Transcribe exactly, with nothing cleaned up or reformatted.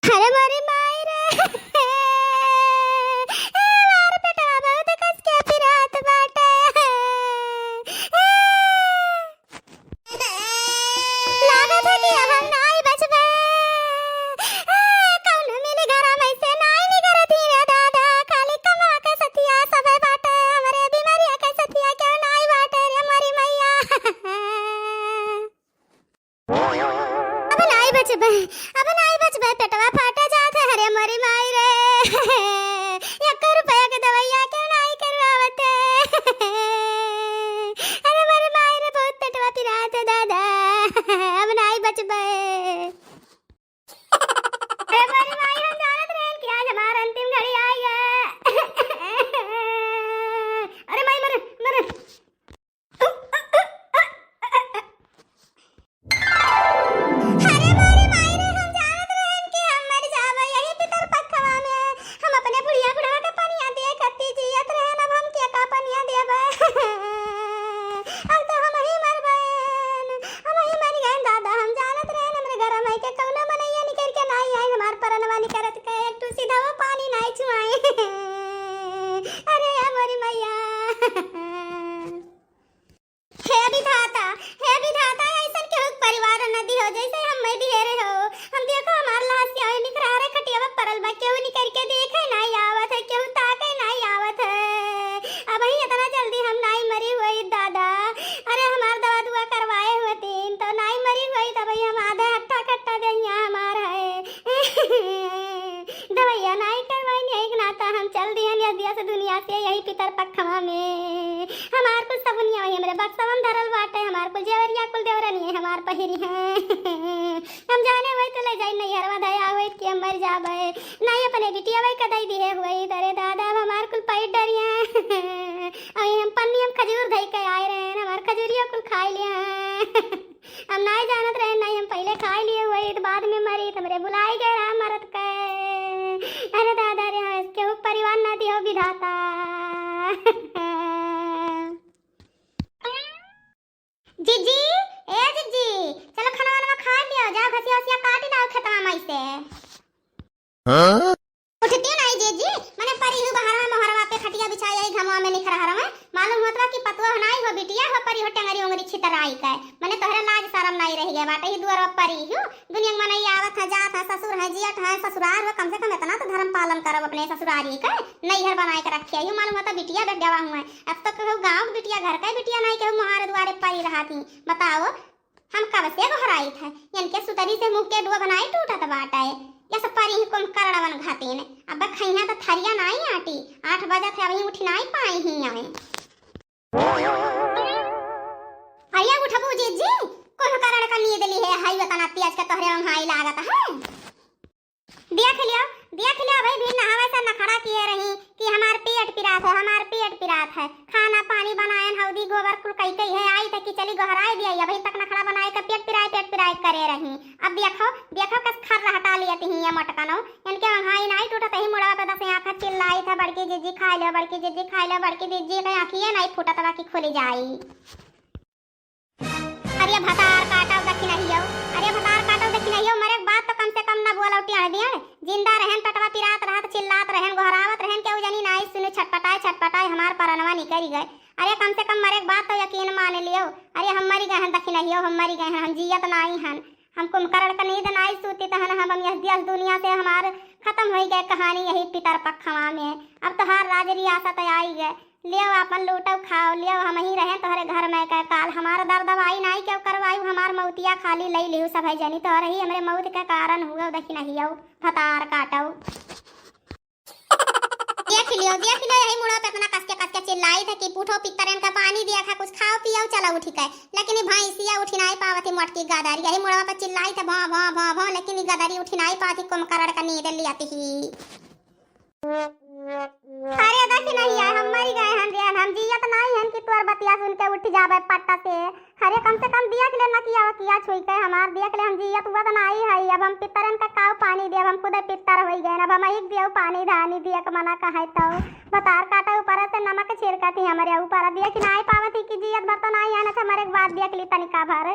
अरे मोरी माई रे, ए, हमार पेटवा बहुत कस के पिरात बाटे। लागत है कि अब हम नाई बचबे। ए, कौनो मिली घरा में से नाई निकरत ही रे दादा, खाली कमा के सतिया सबे बाटे, हमरे बीमारिया के सतिया क्यों नाई बाटे रे मोरी मैया। अब नाई बचबे, अब नाई बचबे, पेटवा फाटे जात है, अरे मोरी माई रे। एक रुपया के दवाइया के नाई करवावत है। अरे मोरी माई रे, बहुत पेटवा पिरात है दादा, अब नाई बचबे। अरे मोरी माई, हम जानत रहन कि आज हमार अंतिम घड़ी आई है। अरे माई, मरे, मरे। अरे मोरी माई रे, हम जानत रहन कि हम मर जाबे यही पितर पखवा में। हम अपने बुढ़िया बुढ़वा के पनिया दिए खातिर जियत रहन, अब हम के का पनिया देबे? अब तो हम ही मरबे। हम ही मर गए दादा, हम जानत रहन हमरे घर में के कौनो मनैया निकल के नाई आई, हमार परनवा निकरत के एक टूसी धवा पानी नाई चुआई। अरे या मोरी मैया। हे विधाता, हे विधाता, ऐसन केहू के परिवार न दिहो, जैसे हम मैं दिहे रहे हो। हम देखो, हमार लाश से आवे निकरारे खटिया पर परल बा, केहू निकर के देखे नाई आवत है, केहू ताके नाई आवत है। अब ही इतना जल्दी हम नाई मरी हुई दादा। अरे हमार दवा दुआ करवाए हुए तीन, तो नाई मरी हुई, तब ही हम आधे हट्टा कट्टा देहिया हमार है। दवैया नाई करवाइन, यही के नाता हम चल दिहन यस दिया से दुनिया से यही पितर पखवा में। हमार कुल सबुनिया वही हमरे बक्सवा में धरल बाटे, हमार कुल जेवरिया कुल देवरनिये हमार पहिरी हैं। हम जाने वही तो ले जाई नैहरवा, दया होई कि हम मर जाबे। नाई अपने बिटिया वही का दई दिहे हुई, अरे दादा अब हमार कुल पैर डरिया। अभी हम पन्नी हम खजूर धई के आए रहे, हमार खजूरिया कुल खाई लिया। हम नाई जानत रहे, नाई हम पहिले खाई लिए हुए, तो बाद में मरी, तो हमरे बुलाई गए रहा मरत के। अरे दादा रे, हाँ, केहू परिवार ना दियो विधाता। जिज्जी, ए जिज्जी, चलो खाना वाना खा लियो, जाओ घसिया वसिया काट लाओ खेतवा में से। हाँ? उठती नाई जीजी, मने परी हूँ बहरवा मोहरवा पे खटिया बिछाई आई घमवा में निखरहरवा। मालूम होत बा कि पतुआ हो नाई हो बिटिया हो, परी हो टेंगरी उंगरी छितराई के। मने तोहरे लाज शरम नाई रह गए बाटे, ही दुआर परी हूँ। दुनिया में मनई आवत है, जात है, ससुर है, जियत है, ससुरार हो, कम से कम इतना तो धर्म पालन करब अपने ससुरारी के। नैहर बनाए के रखे हूँ, मालूम होता बिटिया बेटवा हुआ है। अब तो केहू गाँव के बिटिया, घर का बिटिया नाई, केहू मोहारे दुआरे परी रहती। बताओ, हम कब से गोहराइत है, इनके सुतरी से मुँह के डोभ नाई टूटत बाटे। यस परी ही कुंभकर्णवन घातिन, अब खइहा त थरिया नाई आटी। आठ बजत है, अबहीं उठी नाई पाई ही आए। अरे उठबू जीजी, कुंभकर्ण का नींद ली है, हाई वतना पियाज का तोहरे वहाँ लागत है। देख लियो, देख लियो भाई, भी नहावे से नखड़ा किए रही कि हमार पेट पिरात है, हमार पेट पिरात है। खाना पानी बनायन, हौदी गोबर कुल कई कई है, आई त कि चली गोहराए दिया, अभी तक नखड़ा बनाए के पेट पिराए, पेट पिराए करे रही। अब देखो, देखो कस खर हटा लिया तिही ये मोटकनो, इनके वंघाई नाई टूटत ही मुड़वा पे दस आँख चिल्लाई था, "बड़की जीजी खाई लो, बड़की जीजी खाई लो, बड़की जीजी के आँखिए नाई फूटत बा कि खुली जाई।" अरे भतार काटव दखिनहियो, अरे भतार काटव दखिनहियो, मरे के बाद तो कम से कम ना बोलव टियाड़ दियाड़। जिंदा रहन पेटवा पिरात रहत, चिल्लात रहन, गोहरावत रहन, केहू जनी नाई सुने, छटपटाए छटपटाए हमार परनवा निकरि गए। अरे कम से कम मरे के बाद तो यकीन मान लियो। अरे हम मरि गए हन दखिनहियो, हम मरि गए हन, हम जियत नाई हन। हम कुंभकर्ण का नींद नाई सूती तहन हम, हम यस दियस दुनिया से हमार खतम होई गए कहानी यही पितर पखवा में। अब तोहार राज रियासत आई गए। लियो आपन लूटो खाओ, लियो हमही रहेन तोहरे घर में के काल। हमार दर दवाई नाई केहू करवायु, हमार मौतिया खाली लई लिहु सभई जनी। तोहरे ही हमरे मौत के कारण हुआ दखिनहियो भतार काटो। देख लियो, देख लियो, यही मुड़वा पे इतना कस के, कस के चिल्लाई थे कि "उठो पितरन का पानी दिया था, कुछ खाओ पियो, चलो उठी के।" लेकिन ई भैंसिया उठी नाई पावत ही मोटकी गदरी, यही मुड़वा पे चिल्लाई थे भौं, भौं, भौं, भौं, लेकिन ई गदरी उठी नाई पावत ही कुंभकर्ण का नींद लियत ही। अरे दखिनहिया, हम मरि गए हन रे, हम जियत नाई हन कि तोर बतिया सुन के उठ जाबे पट्टा से। अरे कम से कम देख ले ना किया, किया छुई के हमार, देख ले हम जियत हुआ तो नाई है। अब हम पितरन का काऊ पानी दे, अब हम खुदे पितर होई गए, अब हम एक दियो पानी धानी दिए के मना कहे तो। भतार काटे ऊपर से नमक छिड़कत ही हमरे ऊपर, देख नाई पावत ही कि जियत भर तो नाई है ना, मरे के बाद देख ली तनिका भर।